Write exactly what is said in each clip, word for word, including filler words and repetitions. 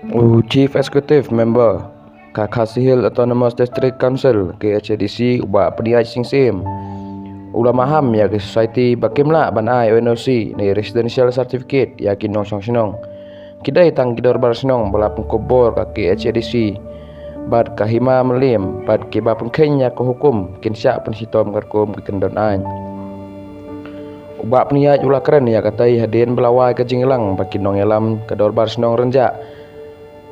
U Chief Executive Member ka Khasi Hills Autonomous District Council, K H A D C, u Bah Pynïaid Sing Syiem, u la maham ïa ki society ba kim lah ban ai N O C ne Residential Certificate ïa ki nongshong shnong. Ki dei tang ki dorbar shnong ba la pynkup bor ka K H A D C bad ka Hima Mylliem bad kiba pynkheiñ ïa ka hukum kin shah pynshitom katkum ki kyndon aiñ. U Bah Pynïaid u la kren ïa katei hadien ba la wai ka jingïalang bad ki nongïalam ka dorbar shnong Rynjah.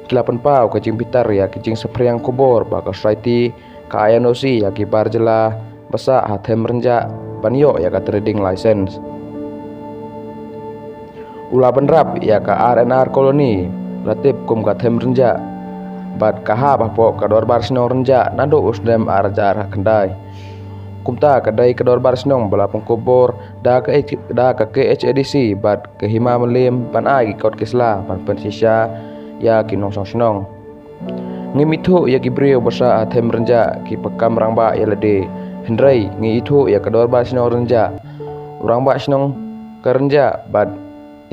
Ki la pynpaw ka jingbitar ïa ka jingsaphriang khubor ba ka society ka ai N O C ïa ki bar jylla ba sah ha them Rynjah ban ïoh ïa ka trading license. U la bynrap ïa ka R and R colony la tip kum ka them Rynjah bad ka hap hapoh ka dorbar shnong Rynjah naduh u snem ar hajar khyndai. Kumta ka dei ka dorbar shnong ba la pynkup bor da ka, da ka K H A D C bad ka Hima Mylliem ban ai ki kot ki sla ban pynshisha ïa ki nongshong shnong. Ngim ithuh ïa ki briew ba sah ha them Rynjah kiba kam rangbah ïa lade, hynrei ngi ithuh ïa ka dorbar shnong Rynjah, u rangbah shnong ka Rynjah bad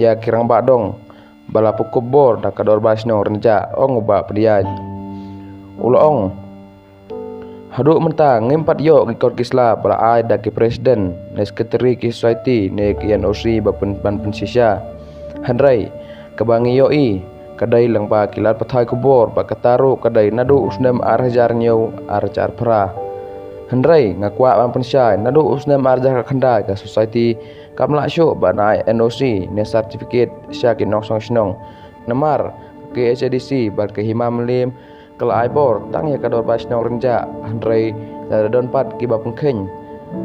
ïa ki rangbah dong ba la pynkup bor da ka dorbar shnong Rynjah, ong u Bah Pynïaid. U la ong, haduh mynta ngim pat ïoh ki kot ki sla ba la ai da ki president ne secretary ki society ne ki N O C ba pyn, ban pynshisha. Hynrei kaba ngi ïohi ka dei lyngba ki lad pathai khubor ba kata ruh ka dei naduh u snem ar hajar hynñiew, ar hajar phra. Hynrei nga kwah ban pynshai naduh u snem ar hajar khyndai ka society kam lah shuh ban ai N O C ne certificate sha ki nongshong shnong. Namar ka K H A D C bad ka Hima Mylliem ka la ai bor tang ïa ka dorbar shnong Rynjah, hynrei lada don pat kiba pynkheiñ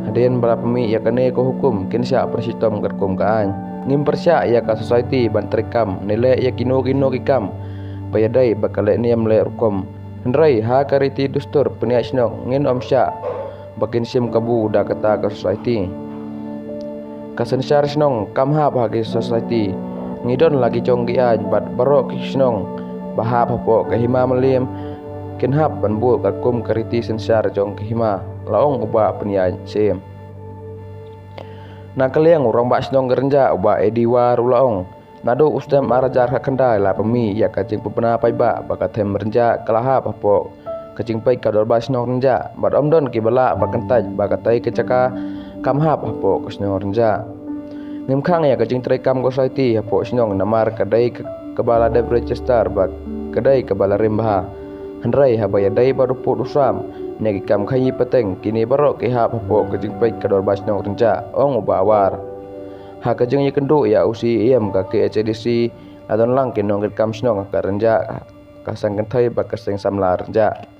hadien ba la pynmih ïa kane ka hukum kin shah pynshitom katkum ka aiñ. Ngim pyrshah ïa ka society ban treikam ne leh ïa kino kino ki kam ba ïadei bad ka lehniam leh rukom. Hynrei ha ka riti dustur pynïaid shnong ngin ym shah ba kin shim kabu da kata ka society. Ka synshar shnong kam hap ha ki society. Ngi don la ki jong ki aiñ bad baroh ki shnong ba hap hapoh ka Hima Mylliem kin hap ban bud katkum ka riti synshar jong ka Hima, la ong u Bah Pynïaid Sing Syiem. Na ka liang u rangbah shnong Rynjah u Bah Eddie War u la ong, naduh u snem ar hajar khyndai la pynmih ïa ka jingpynbna paidbah ba ka them Rynjah ka la hap hapoh ka jingpeit ka dorbar shnong Rynjah bad ym don kiba lah ban kyntait ba katei ka jaka kam hap hapoh ka shnong Rynjah. Ngim khang ïa ka jingtreikam ka society hapoh shnong namar ka dei ka, kaba la dep register bad ka dei kaba la rim bha. Hynrei haba ïadei bad u pud u sam ne ki kam khaïi pateng, kine baroh ki hap hapoh ka jingpeit ka dorbar shnong Rynjah, ong u Bah War. Ha ka jingïakynduh ïa u C E M ka K H A D C, la don lang ki nongkitkam shnong ha ka Rynjah, ka seng kynthei bad ka seng samla Rynjah.